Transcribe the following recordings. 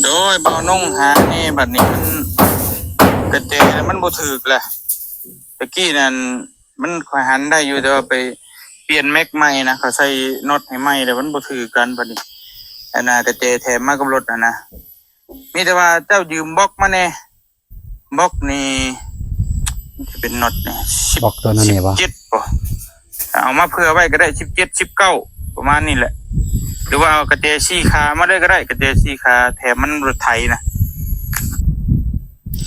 ໂດຍ ບ່າວນົງຫາແດ່ ບັດນີ້ມັນ ກະແຈມັນບໍ່ຖືກລະ. ຕະກີ້ນັ້ນມັນຂ້ອຍຫັນໄດ້ຢູ່ ແຕ່ວ່າໄປປ່ຽນແມັກໃໝ່ນະ ເຂົາໃສ່ນັອດໃຫ້ໃໝ່ແລ້ວ ມັນບໍ່ຖືກກັນ. ບັດນີ້ອັນນ່າ ກະແຈແຖມມາກັບລົດຫັ້ນນະ ມີແຕ່ວ່າເຈົ້າຢືມບລັອກມາແດ່. ບລັອກນີ້ມັນຈະເປັນນັອດນີ້ ບລັອກຕົວນັ້ນນີ້ບໍ່? ສິບເຈັດບໍ່? ເອົາມາເຜື່ອໄວ້ກໍໄດ້ ສິບເຈັດ ສິບເກົ້າ ປະມານນີ້ແຫຼະ ຫຼືວ່າເອົາກະແຈສີ່ຂາມາເລີຍກໍໄດ້ ກະແຈສີ່ຂາ ແຖມມັນລົດໄຖນະ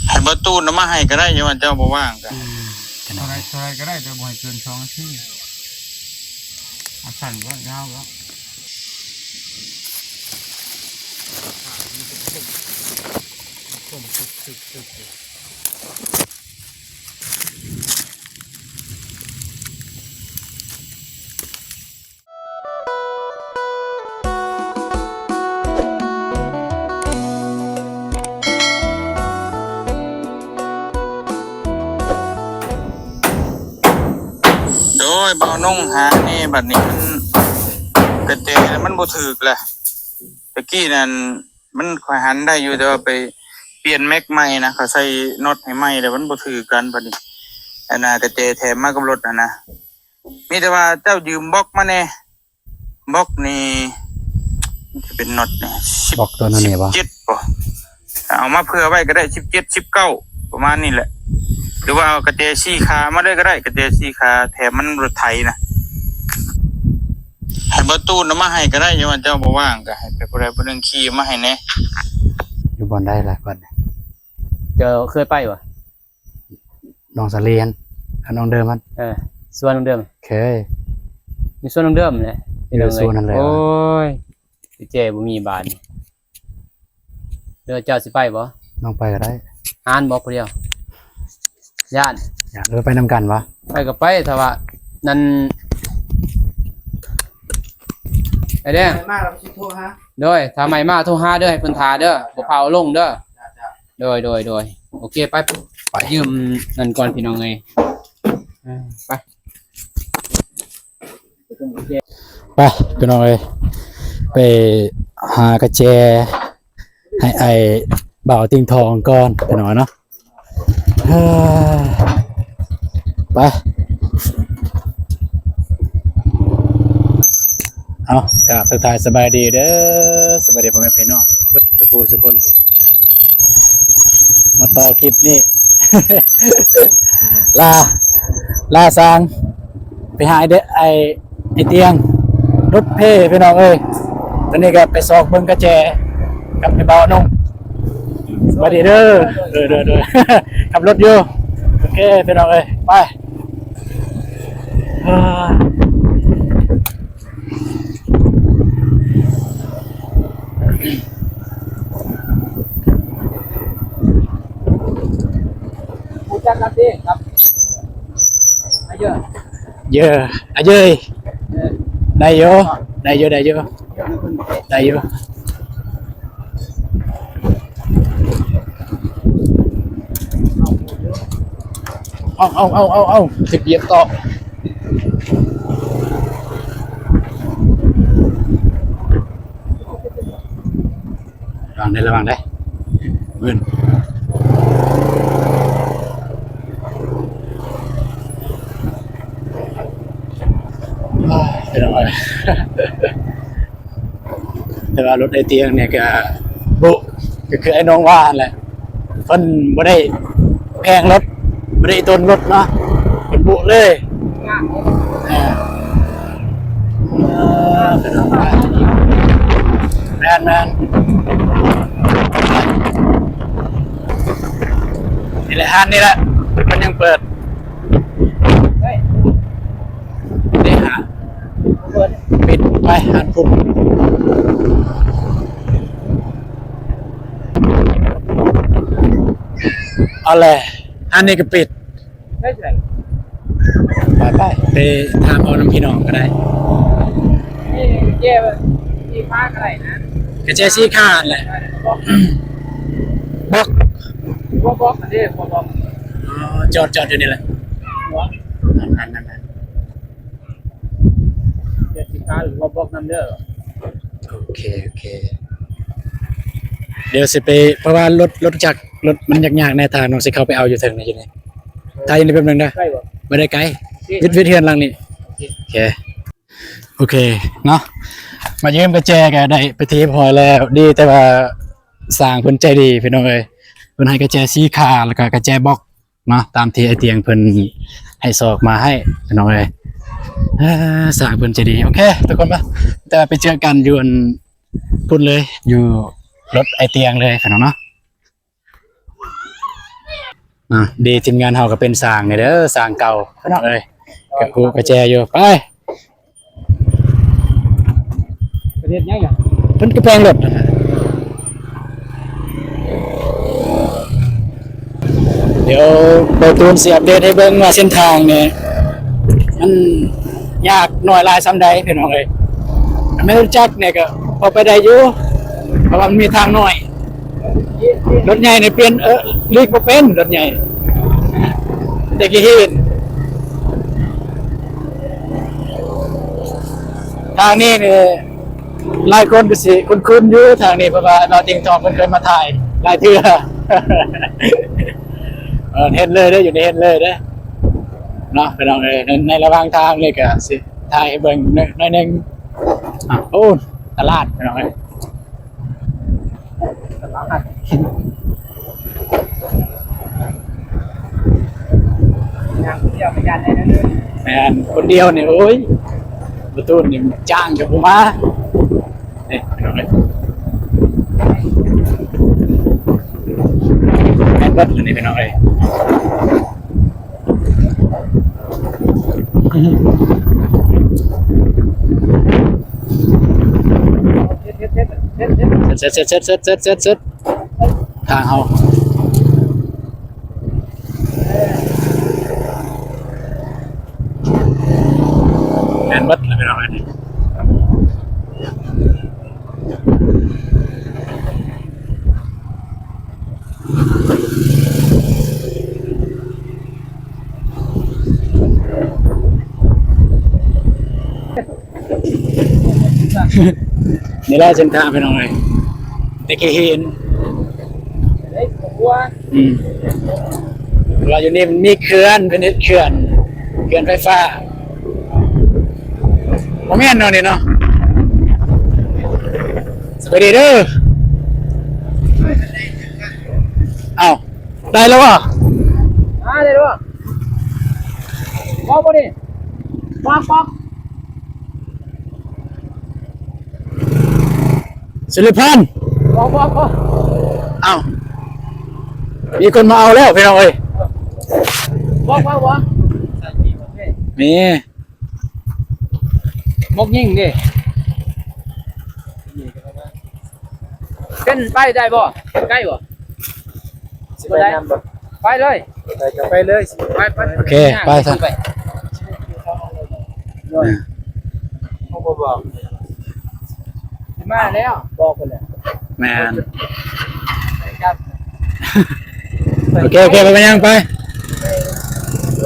ໃຫ້ບໍ່ຕູນເອົາມາໃຫ້ກໍໄດ້ ຢ່າວ່າເຈົ້າບໍ່ວ່າງກໍ ອືມ ເທົ່າໃດ ເທົ່າໃດກໍໄດ້ ແຕ່ບໍ່ໃຫ້ເກີນສອງນາທີ ອັນສັ້ນກໍຍາວກໍ ໂດຍ ບ່າວນົງຫາແດ່ ບັດນີ້ມັນ ກະແຈມັນບໍ່ຖືກລະ. ຕະກີ້ນັ້ນມັນຂ້ອຍຫັນໄດ້ຢູ່ ແຕ່ວ່າໄປປ່ຽນແມັກໃໝ່ນະ ເຂົາໃສ່ນັອດໃຫ້ໃໝ່ແລ້ວ ມັນບໍ່ຖືກກັນ. ບັດນີ້ອັນນ່າ ກະແຈແຖມມາກັບລົດຫັ້ນນະ ມີແຕ່ວ່າເຈົ້າຢືມບລັອກມາແດ່. ບລັອກນີ້ມັນຈະເປັນນັອດນີ້ ບລັອກຕົວນັ້ນນີ້ບໍ່? ສິບເຈັດບໍ່? ເອົາມາເຜື່ອໄວ້ກໍໄດ້ ສິບເຈັດ ສິບເກົ້າ ປະມານນີ້ແຫຼະ ຫຼືວ່າເອົາກະແຈສີ່ຂາມາເລີຍກໍໄດ້ ກະແຈສີ່ຂາ ແຖມມັນລົດໄຖນະ ໃຫ້ບໍ່ຕູນເອົາມາໃຫ້ກໍໄດ້ ຢ່າວ່າເຈົ້າບໍ່ວ່າງ ກໍໃຫ້ໄປຜູ້ໃດຜູ້ໜຶ່ງຂີ່ມາໃຫ້ແດ່. ຢູ່ບ່ອນໃດລະ ບ່ອນນີ້? ເຈົ້າເຄີຍໄປບໍ່? ໜອງສາລີຫັ້ນ ກັບນ້ອງເດີມຫັ້ນ. ເອີ ສວນນ້ອງເດີມ ເຄີຍ ຢູ່ສວນນ້ອງເດີມແຫຼະ ເອີ ພີ່ນ້ອງເອີຍ ສວນນັ້ນແຫຼະ. ໂອ້ຍ ແຈບໍ່ມີບາດນີ້ ຫຼືເຈົ້າຊິໄປບໍ່? ນ້ອງໄປກໍໄດ້. ຫານບໍ່ຜູ້ດຽວ? ຢ້ານ ຢ້ານ. ເອີ ໄປນຳກັນຫວາ? ໄປກໍໄປ ຖ້າວ່ານັ້ນ ໄອ້ແດງ ໄປມາແລ້ວຊິໂທຫາ. ໂດຍ ຖ້າໃໝ່ມາໂທຫາເດີ ໃຫ້ເພິ່ນຖ້າເດີ ບໍ່ພາເອົາລົງເດີ. ໂດຍ ໂດຍ ໂດຍ ໂອເຄ ໄປ ໄປ ຢືມນັ້ນກ່ອນພີ່ນ້ອງເອີຍ ເອີ ໄປ ໄປພີ່ນ້ອງເອີຍ ໄປຫາກະແຈໃຫ້ອ້າຍບ່າວຕິ່ງທອງກ່ອນພີ່ນ້ອງເນາະ. ເອີ ໄປ ເອົາ ກາບທັກທາຍສະບາຍດີເດີ ສະບາຍດີພໍ່ແມ່ພີ່ນ້ອງເບິດສູ່ຜູ້ສູ່ຄົນ ມາຕໍ່ຄລິບນີ້ ລາ ລາຊາງ ໄປຫາໄອ້ເດ ໄອ້ ໄອ້ຕຽງ ຫຼຸດເພພີ່ນ້ອງເອີຍ. ຕອນນີ້ກໍໄປຊອກເບິ່ງກະແຈກັບໄອ້ບ່າວນົງ. ສະບາຍດີເດີ. ໂດຍ ໂດຍ ໂດຍ ຂັບລົດຢູ່. ໂອເຄພີ່ນ້ອງເອີຍ ໄປ. ຮູ້ຈັກກັນຕິກັບອາເຢີ? ເຢີ ອາເຢີ ເອີ ໄດ້ຢູ່ ໄດ້ຢູ່ ໄດ້ຢູ່ ໄດ້ຢູ່. ເອົາ ເອົາ ເອົາ ເອົາ ເອົາ ຖືກຢຽບຕໍ່. ລະວັງເດີ ລະວັງເດີ ວືນ. ໂອ້ຍ ເປັນຫຍັງວະ? ແຕ່ວ່າລົດໄອ້ຕຽງນີ້ກະບຸ ກະຄືໄອ້ນ້ອງວ່າຫັ້ນແຫຼະ ເພິ່ນບໍ່ໄດ້ແພງລົດ ບໍ່ໄດ້ຕົ້ນລົດເນາະ ເພິ່ນບຸເລີຍ. ອ່າ ເອີ ແມ່ນໆ ນີ້ແຫຼະ ຮ້ານນີ້ແຫຼະ ເພິ່ນຍັງເປີດ. ໄດ້ຫາ ເປີດ ປິດໄປ ຮ້ານພຸ້ນ ເອົາແຫຼະ ຮ້ານນີ້ກໍປິດ. ໄປ ໄປ ໄປ ໄປຖາມເອົານຳພີ່ນ້ອງກໍໄດ້. ມີແຈ ມີພາກໍໄດ້ນະ ກະແຈສີ່ຂາຫັ້ນແຫຼະ. ບລັອກ ບໍ່ບລັອກ ອັນນີ້ບໍ່ບລັອກ. ອໍ ຈອດ ຈອດຢູ່ນີ້ແຫຼະ. ອັນ ອັນ ອັນ ອັນ ເຈັດສິບຫ້າ ຫຼືວ່າບລັອກນຳເດີ. ໂອເຄ ໂອເຄ. ດຽວຊິໄປ ເພາະວ່າລົດ ລົດຈັກ ລົດມັນຍາກໆແດ່ ຖ້ານ້ອງຊິເຂົ້າໄປເອົາຢູ່ເທິງນີ້ ຢູ່ນີ້ ຖ້າຢູ່ນີ້ແປັບໜຶ່ງເດີ. ໄກບໍ່? ບໍ່ໄດ້ໄກ ໂອເຄ ວິດ ວິດເຮືອນຫຼັງນີ້. ໂອເຄ ໂອເຄ ໂອເຄເນາະ ມາຢືມກະແຈກະໄດ້ໄປທີ່ຮຽບຮ້ອຍແລ້ວ. ດີແຕ່ວ່າຊ່າງເພິ່ນໃຈດີພີ່ນ້ອງເອີຍ ເພິ່ນໃຫ້ກະແຈສີ່ຂາ ແລ້ວກະກະແຈບັອກ ເນາະ ຕາມທີ່ອ້າຍຕຽງເພິ່ນໃຫ້ຊອກມາໃຫ້ພີ່ນ້ອງເອີຍ. ເອີ ຊ່າງເພິ່ນໃຈດີ. ໂອເຄທຸກຄົນ ມາ ແຕ່ວ່າໄປເຈີກັນຢູ່ອັນພຸ້ນເລີຍ ຢູ່ລົດອ້າຍຕຽງເລີຍພີ່ນ້ອງເນາະ. ອ່າ ດີທີມງານເຮົາກໍເປັນຊ່າງນີ້ເດີ ຊ່າງເກົ່າພີ່ນ້ອງເອີຍ ກະກູກະແຈຢູ່. ໄປ ເພິ່ນເຮັດຫຍັງນະ? ເພິ່ນກະແປງລົດຫັ້ນນະ. ດຽວບ່າວຕູນຊິອັບເດດໃຫ້ເບິ່ງວ່າເສັ້ນທາງນີ້ມັນຍາກໜ້ອຍຫຼາຍສ່ຳໃດພີ່ນ້ອງເອີຍ. ແມ່ນລົດຈັກນີ້ກະພໍໄປໄດ້ຢູ່ ເພາະວ່າມັນມີທາງໜ້ອຍ. ລົດໃຫຍ່ນີ້ປ່ຽນ ເອີ ຫຼີກບໍ່ເປັນ ລົດໃຫຍ່ ແຕ່ກີ້ເຫັນ. ທາງນີ້ນີ້ຫຼາຍຄົນກໍຊິຄຸ້ນໆຢູ່ທາງນີ້ ເພາະວ່າບ່າວຕິງທອງເພິ່ນເຄີຍມາຖ່າຍຫຼາຍເທື່ອ. ເອີ ເຫັນເລີຍເດີ ຢູ່ນີ້ເຫັນເລີຍເດີເນາະ ພີ່ນ້ອງເອີຍ. ໃນ ໃນລະຫວ່າງທາງນີ້ກໍຊິຖ່າຍໃຫ້ເບິ່ງໜ້ອຍໜຶ່ງ. ອ່າ ໂອ້ ຕະຫຼາດພີ່ນ້ອງເອີຍ. ຕະຫຼາດ ຍ່າງຄົນດຽວກໍຢ້ານແດ່ເດີ. ແມ່ນ ຄົນດຽວນີ້ ໂອ້ຍ ປະຕູນນີ້ຈ້າງກໍບໍ່ມາ. ນີ້ພີ່ນ້ອງເອີຍ ແມ່ນເບິດອັນນີ້ພີ່ນ້ອງເອີຍ. ເສັດ ເສັດ ເສັດ ເສັດ ເສັດ ເສັດ ທາງເຮົາ ແມ່ນເບິດລະພີ່ນ້ອງເອີຍ. ນີ້ແຫຼະເສັ້ນທາງພີ່ນ້ອງເອີຍ ແຕ່ກີ້ເຫັນ ເອີ ວ່າຢູ່ນີ້ມັນມີເຂື່ອນ ເພິ່ນເຮັດເຂື່ອນ ເຂື່ອນໄຟຟ້າ ບໍ່ແມ່ນເນາະນີ້ເນາະ. ສະບາຍດີເດີ. ເອົ້າ ໄດ້ແລ້ວບໍ່? ມາໄດ້ແລ້ວບໍ່? ເວົ້າບໍ່ນີ້? ປອກ ປອກ ສຸລິພັນ ບໍ່ ບໍ່ ບໍ່. ເອົ້າ ມີຄົນມາເອົາແລ້ວພີ່ນ້ອງເອີຍ. ບໍ່ ບໍ່ ບໍ່ ມີ ມົກຍິງເດ້. ເປັນໄປໄດ້ບໍ່? ໃກ້ບໍ່? ຊິໄປນຳບໍ່? ໄປເລີຍ ໄປກໍໄປເລີຍ ໄປ ໄປ ໂອເຄ ໄປຊະ ເຮົາບໍ່ບອກ ຊິມາແລ້ວ ບອກໄປແລ້ວ ແມ່ນ ໄປກັບ ໂອເຄ ໂອເຄ ໄປ ໄປ ຍ່າງໄປ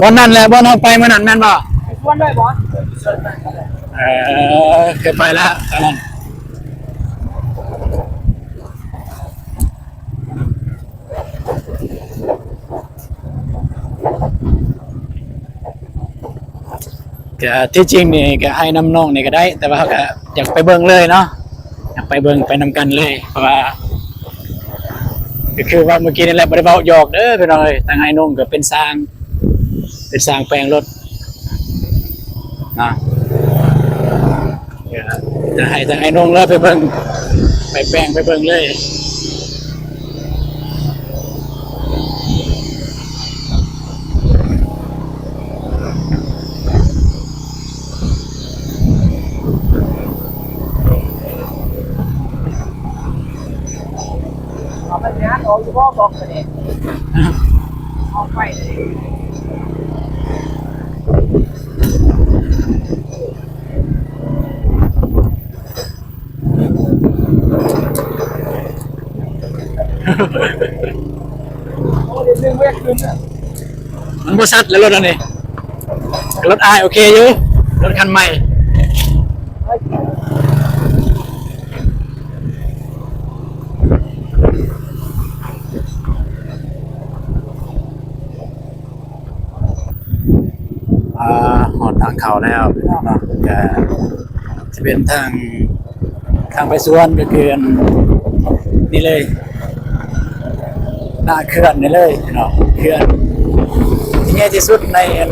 ບ່ອນນັ້ນແຫຼະ ບ່ອນເຮົາໄປມື້ນັ້ນແມ່ນບໍ່? ໄປສວນໄດ້ບໍ່? ເອີ ເຄີຍໄປແລ້ວຕອນນັ້ນ. ກະທີ່ຈິງນີ້ກະໃຫ້ນຳນ້ອງນີ້ກະໄດ້ ແຕ່ວ່າເຮົາກະຢາກໄປເບິ່ງເລີຍເນາະ ຢາກໄປເບິ່ງໄປນຳກັນເລີຍ ເພາະວ່າກະຄືວ່າມື້ກີ້ນີ້ແຫຼະ ບໍ່ໄດ້ເວົ້າຫຍອກເດີພີ່ນ້ອງເອີຍ ທາງອ້າຍໜຸ່ມກະເປັນຊ່າງ ເປັນຊ່າງແປງລົດ ເນາະ ຈະໃຫ້ທາງອ້າຍນົງເລີຍໄປເບິ່ງ ໄປແປງໄປເບິ່ງເລີຍ ເອົາໄປງານອອກຢູ່ບໍ່ ບອກໄປແດ່ ອອກໄປເລີຍ. ໂອ້ ເຮັດເລື່ອງແວກຄືນນະ. ມັນບໍ່ຊັດແລ້ວລົດອັນນີ້ ລົດອ້າຍໂອເຄຢູ່ ລົດຄັນໃໝ່. ໂອ້ ເຂົ້າແລ້ວພີ່ນ້ອງເນາະ ກະຈະເປັນທາງ ທາງໄປສວນ ກະຄືອັນນີ້ເລີຍ ໜ້າເຂື່ອນນີ້ເລີຍພີ່ນ້ອງ ເຂື່ອນທີ່ໃຫຍ່ທີ່ສຸດໃນອັນ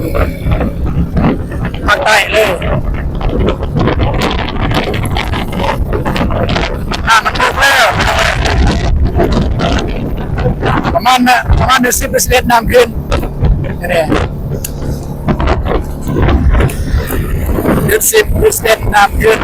ພາກໃຕ້ເລີຍ. ນ້ຳມັນບົກແລ້ວ ປະມານນະ ປະມານເດືອນສິບ ເດືອນສິບເອັດ ນ້ຳຂຶ້ນ ອັນນີ້ ເດືອນສິບ ເດືອນສິບເອັດ ນ້ຳຂຶ້ນ.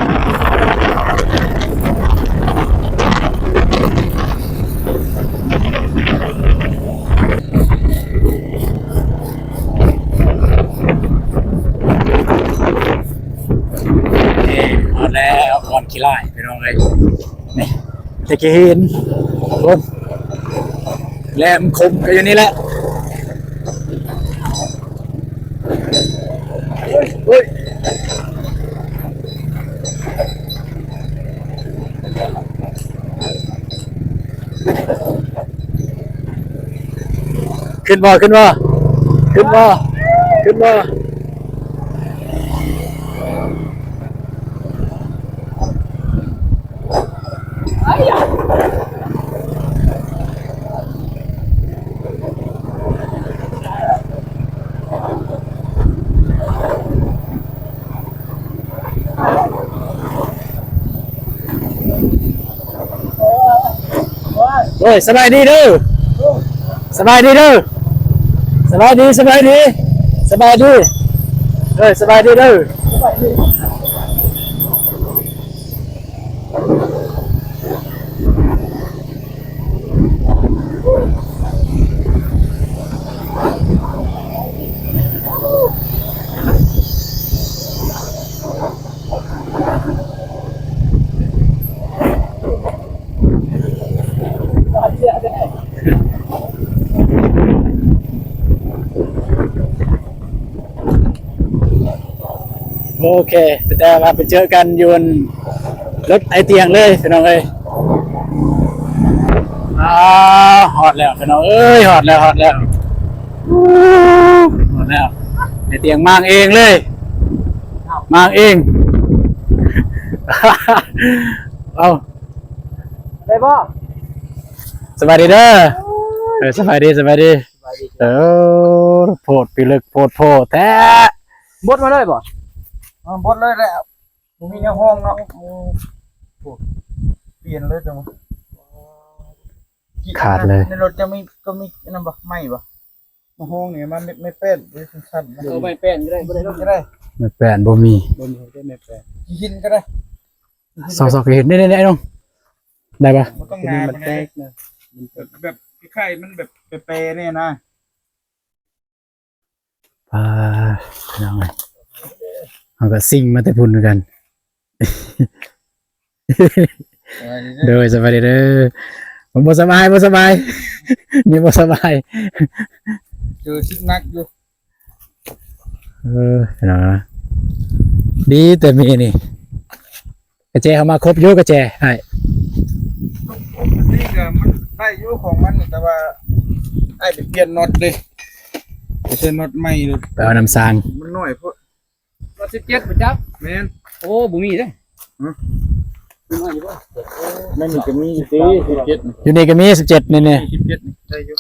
ນີ້ ຮອດແລ້ວ ບ່ອນຂີ້ລ້າຍ ພີ່ນ້ອງເອີຍ ນີ້ ແຕ່ກີ້ເຫັນ ໂອ້ ແຫຼມຄົມກໍຢູ່ນີ້ແຫຼະ ໂອ້ຍ ໂອ້ຍ. ຂຶ້ນບໍ່ ຂຶ້ນບໍ່ ຂຶ້ນບໍ່ ຂຶ້ນບໍ່? ໂອ້ຍ ສະບາຍດີເດີ ສະບາຍດີເດີ ສະບາຍດີ ສະບາຍດີ ສະບາຍດີ ເອີ ສະບາຍດີເດີ. ໂອເຄ ແຕ່ວ່າໄປເຈີກັນຢູ່ລົດໄອຕຽງເລີຍພີ່ນ້ອງເອີຍ. ອ້າວ ຮອດແລ້ວພີ່ນ້ອງເອີຍ ຮອດແລ້ວ ຮອດແລ້ວ ຮອດແລ້ວ ໄອຕຽງມາງເອງເລີຍ ມາງເອງ. ເອົາ ໄດ້ບໍ່? ສະບາຍດີເດີ ເອີ ສະບາຍດີ ສະບາຍດີ ສະບາຍດີ. ເອີ ໂພດ ພິລຶກໂພດໂພແທ້. ບົດມາເລີຍບໍ່? ເອີ ບົດເລີຍແຫຼະ ບໍ່ມີແນວຮອງເນາະ. ໂອ້ ປ່ຽນເລີຍຈັ່ງ ຂາດເລີຍ. ໃນລົດຈະມີ ກໍມີອັນນັ້ນບໍ່ ໄມ້ບໍ່? ມາຫ້ອງນີ້ມັນໄມ້ແປ້ນເດ້ ສັ້ນໆນະ. ເອີ ໄມ້ແປ້ນກໍໄດ້ ບໍ່ໄດ້ດອກ ກໍໄດ້ ໄມ້ແປ້ນບໍ່ມີ ບໍ່ມີ ໄດ້ໄມ້ແປ້ນ ຂີ້ຫີນກໍໄດ້ ຊອກໆ ຂີ້ຫີນ ນີ້ໆ ໄອ້ນ້ອງ ໄດ້ປະ? ບໍ່ຕ້ອງໜາ ມັນແຕກນະ ແບບຄ້າຍໆ ມັນແບບແປໆ ແດ່ນະ. ປາ ພີ່ນ້ອງເອີຍ ເຮົາກໍຊິງມາແຕ່ພຸ້ນຄືກັນ. ໂດຍ ສະບາຍດີເດີ. ບໍ່ສະບາຍ ບໍ່ສະບາຍ ນີ້ບໍ່ສະບາຍ ເຈີຊິກໜັກຢູ່. ເອີ ພີ່ນ້ອງເອີຍ ດີແຕ່ມີນີ້ ກະແຈເຮົາມາຄົບຢູ່ ກະແຈອ້າຍ. ນີ້ກະມັນໄດ້ຢູ່ຂອງມັນນີ້ ແຕ່ວ່າອ້າຍໄປປ່ຽນນັອດເດ້ ໄປໃສ່ນັອດໃໝ່ໂລດ ໄປເອົານຳຊ່າງ ມັນນ້ອຍໂພດ. ນັອດສິບເຈັດບໍ່ຈັກ? ແມ່ນ. ໂອ້ ບໍ່ມີເດ້. ຮະ? ມີນ້ອຍຢູ່ບໍ່? ໃນນີ້ກະມີຢູ່ຕິ ສິບເຈັດ ຢູ່ນີ້ກະມີສິບເຈັດ ນີ້ໆ ສິບເຈັດ ນີ້ໄດ້ຢູ່.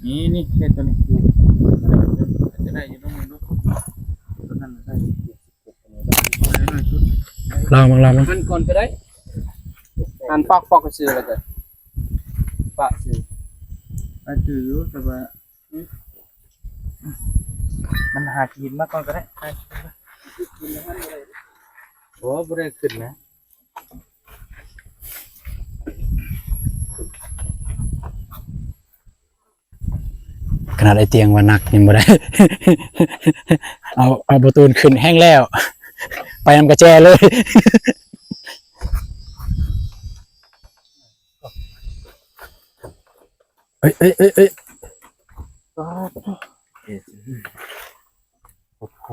ນີ້ ນີ້ ເຮັດຕົວນີ້ ອາດຈະໄດ້ຢູ່ ລອງເບິ່ງດູ ຕົວນັ້ນໄດ້ຢູ່ ລອງເບິ່ງ ລອງເບິ່ງ ຫັນກ່ອນກໍໄດ້ ຫັນປອກໆ ຊື່ແລ້ວກໍປະຊື່ ອາ ຈື່ຢູ່ ແຕ່ວ່າ ມັນຫາກິນມາກ່ອນກໍໄດ້ ຫາກິນມາ ໂອ້ ບໍ່ໄດ້ຂຶ້ນນະ. ຂະໜາດໄອ້ຕຽງວ່າໜັກຍັງບໍ່ໄດ້ ເອົາ ເອົາປະຕູນຂຶ້ນແຮງແລ້ວ ໄປນຳກະແຈເລີຍ. ເອີຍ ເອີຍ ເອີຍ ເອີຍ ປາດໂທ້ ໂອ້ໂຫ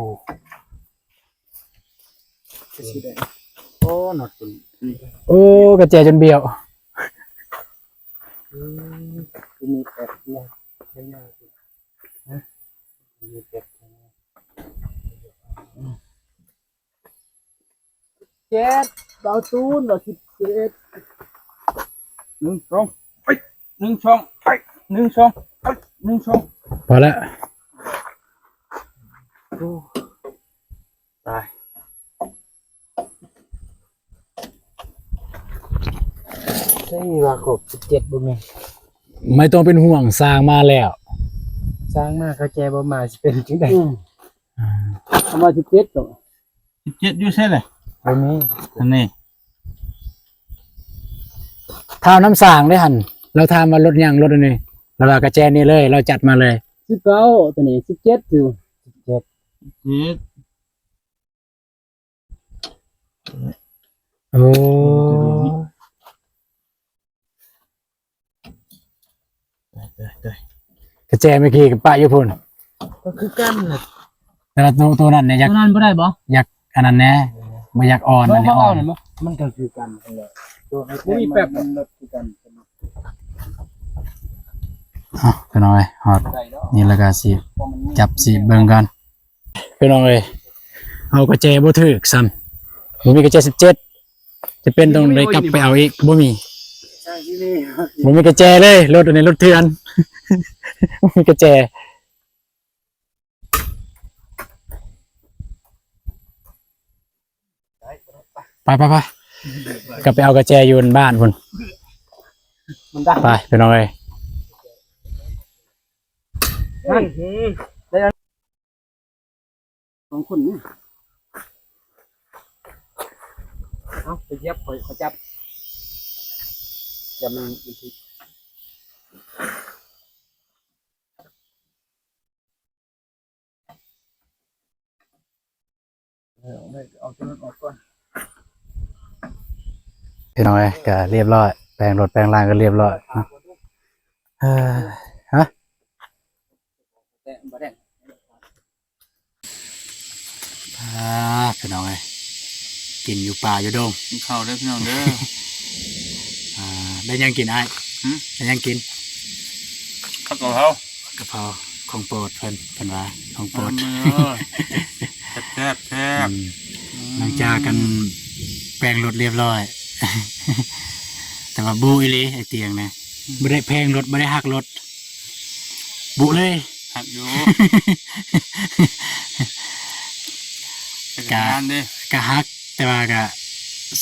ໂອ້ ນັອດຕົວນີ້ ໂອ້ ກະແຈຈົນບ້ຽວ. ອືມ ຄືມີແປັດນະ ໃຊ້ຍາກຢູ່ ຮະ ມີແປັດນະ. ເຈັດ ບ່າວຕູນວ່າສິບເຈັດ ໜຶ່ງ ສອງ ໄປ ໜຶ່ງ ສອງ ໄປ ໜຶ່ງ ສອງ ໄປ ໜຶ່ງ ສອງ ພໍແລ້ວ. ໂອ້ ຕາຍ ໃຊ່ວ່າຄົບສິບເຈັດບໍ່ແມ່ນ? ໄມ່ຕ້ອງເປັນຫ່ວງ ຊ່າງມາແລ້ວ ຊ່າງມາ ເຂົາແຈບໍ່ມາ ຊິເປັນຈັ່ງໃດ? ອືມ ອ່າ ເຂົາມາສິບເຈັດ ໂຕ ສິບເຈັດ ຢູ່ໃສລະ? ບໍ່ມີ ອັນນີ້ ຖາມນຳຊ່າງເດ້ຫັ້ນ ລາວຖາມວ່າລົດຫຍັງ ລົດອັນນີ້ ລາວວ່າກະແຈນີ້ເລີຍ ລາວຈັດມາເລີຍ ສິບເກົ້າ ໂຕນີ້ ສິບເຈັດ ຢູ່ ສິບເຈັດ ເຈັດ ໂອ້ ຕາຍ ຕາຍ ຕາຍ ກະແຈເມື່ອກີ້ກະປະຢູ່ພຸ້ນ ກະຄືກັນແຫຼະ ແຕ່ວ່າໂຕ ໂຕນັ້ນນີ້ຢາກ ໂຕນັ້ນບໍ່ໄດ້ບໍ່? ຢາກອັນນັ້ນແດ່ ບໍ່ຢາກອ່ອນ ບໍ່ ອັນນີ້ ບໍ່ ອ່ອນ ເອົານັ້ນບໍ່? ມັນກະຄືກັນຫັ້ນແຫຼະ ໂຕໃຫ້ ບໍ່ມີແປັບ ມັນລົດຄືກັນ ເອົາ ພີ່ນ້ອງເອີຍ ຮອດນີ້ແລ້ວກະຊິຈັບຊິເບິ່ງກ່ອນ. ພີ່ນ້ອງເອີຍ ເອົາກະແຈບໍ່ຖືກຊ້ຳ ບໍ່ມີກະແຈສິບເຈັດ ຈະເປັນຕ້ອງໄດ້ກັບໄປເອົາອີກ ບໍ່ມີ ບໍ່ມີກະແຈເລີຍ ລົດອັນນີ້ລົດເຖື່ອນ ບໍ່ມີກະແຈ ໄປ ໄປ ໄປ ກັບໄປເອົາກະແຈຢູ່ບ້ານພຸ້ນ ໄປ ພີ່ນ້ອງເອີຍ ນັ້ນ ສອງຄົນນີ້ ເອົາ ໄປຢຽບ ຂ້ອຍ ຂ້ອຍຈັບ ຢ່າມັນ ມັນຖືກ ເອົາ ເອົາໂຕນັ້ນອອກກ່ອນ ພີ່ນ້ອງເອີຍ ກະລຽບຮ້ອຍ ແປງລົດແປງລາງກະລຽບຮ້ອຍເນາະ ເອີ ຮະ ແຕ່ບໍ່ໄດ້ ອ່າ ພີ່ນ້ອງເອີຍ ກິນຢູ່ປ່າຢູ່ດົງ ກິນເຂົ້າເດີພີ່ນ້ອງເດີ ອ່າ ໄດ້ຫຍັງກິນອ້າຍ? ຫຶ? ໄດ້ຫຍັງກິນ? ຜັກກະເພົາ ກະເພົາ ຂອງໂປດເພິ່ນ ເພິ່ນວ່າຂອງໂປດ ແຊບໆ ອືມ ຫຼັງຈາກກັນແປງລົດລຽບຮ້ອຍ ແຕ່ວ່າບູ້ອີ່ຫຼີໄອ້ຕຽງນະ ອືມ ບໍ່ໄດ້ແພງລົດ ບໍ່ໄດ້ຮັກລົດ ບຸເລີຍ ຮັກຢູ່ ກະ ກະຮັກ ແຕ່ວ່າກະ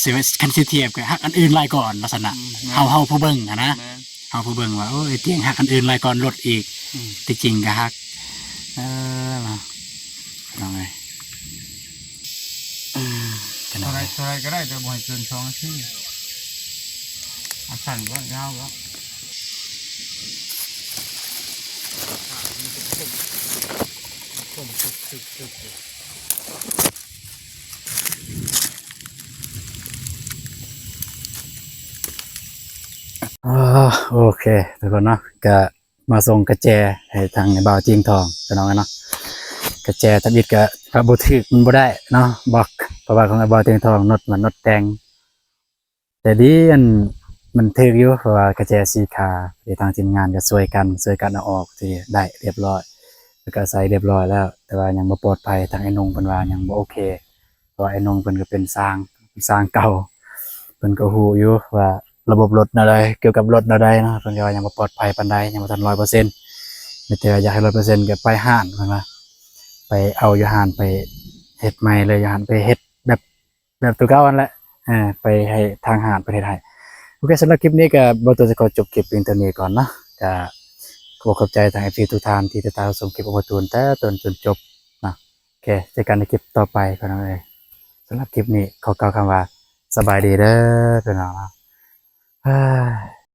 ຊິວ່າ ຄັນຊິທຽບກະຮັກອັນອື່ນຫຼາຍກວ່າ ລັກສະນະ ອືມ ແມ່ນ ເຮົາ ເຮົາຜູ້ເບິ່ງຫັ້ນນະ ແມ່ນ ເຮົາຜູ້ເບິ່ງວ່າ ໂອ້ຍ ຕຽງຮັກອັນອື່ນຫຼາຍກ່ອນລົດອີກ ອືມ ທີ່ຈິງກະຮັກ ເອີ ພີ່ນ້ອງເອີຍ ເອີ ເທົ່າໃດ ເທົ່າໃດກະໄດ້ ແຕ່ບໍ່ໃຫ້ເກີນສອງນາທີ ເອົາສັ້ນກໍໄດ້ ຍາວກໍ ອ່າ ໂອເຄ ທຸກຄົນເນາະ ກະມາສົ່ງກະແຈໃຫ້ທາງອ້າຍບ່າວຕຽງທອງ ພີ່ນ້ອງເນາະ ກະແຈທຳອິດກະ ກະບໍ່ຖືກ ມັນບໍ່ໄດ້ເນາະ ບອກ ເພາະວ່າຂອງອ້າຍບ່າວຕຽງທອງ ນັດ ມັນນັດແຕ່ງ ແຕ່ດີອັນມັນຖືກຢູ່ ເພາະວ່າກະແຈສີ່ຂາ ທີ່ທາງທີມງານກະຊ່ວຍກັນ ຊ່ວຍກັນເອົາອອກ ທີ່ໄດ້ລຽບຮ້ອຍ ແລ້ວກະໃສ່ລຽບຮ້ອຍແລ້ວ ແຕ່ວ່າຍັງບໍ່ປອດໄພ ທາງອ້າຍນົງເພິ່ນວ່າຍັງບໍ່ໂອເຄ ເພາະວ່າອ້າຍນົງເພິ່ນກະເປັນຊ່າງ ຊ່າງເກົ່າ ເພິ່ນກະຮູ້ຢູ່ວ່າລະບົບລົດແນວໃດ ກ່ຽວກັບລົດແນວໃດເນາະ ເພິ່ນກະວ່າຍັງບໍ່ປອດໄພປານໃດ ຍັງບໍ່ທັນຮ້ອຍເປີເຊັນ ມີແຕ່ວ່າຢາກໃຫ້ຮ້ອຍເປີເຊັນກະໄປຮ້ານ ເພິ່ນວ່າ ໄປເອົາຢູ່ຮ້ານ ໄປເຮັດໃໝ່ເລີຍ ຢູ່ຮ້ານ ໄປເຮັດແບບ ແບບໂຕເກົ່າຫັ້ນແຫຼະ ເອີ ໄປໃຫ້ທາງຮ້ານເພິ່ນເຮັດໃຫ້. ໂອເຄ ສຳລັບຄລິບນີ້ກະບ່າວຕູນຊິຂໍຈົບຄລິບພຽງເທົ່ານີ້ກ່ອນເນາະ ກະຂໍຂອບໃຈທາງເອັຟຊີທຸກທ່ານທີ່ຕິດຕາມຊົມຄລິບຂອງບ່າວຕູນແຕ່ຕົ້ນຈົນຈົບເນາະ. ໂອເຄ ເຈີກັນໃນຄລິບຕໍ່ໄປພີ່ນ້ອງເອີຍ. ສຳລັບຄລິບນີ້ຂໍກ່າວຄຳວ່າ ສະບາຍດີເດີພີ່ນ້ອງເນາະ.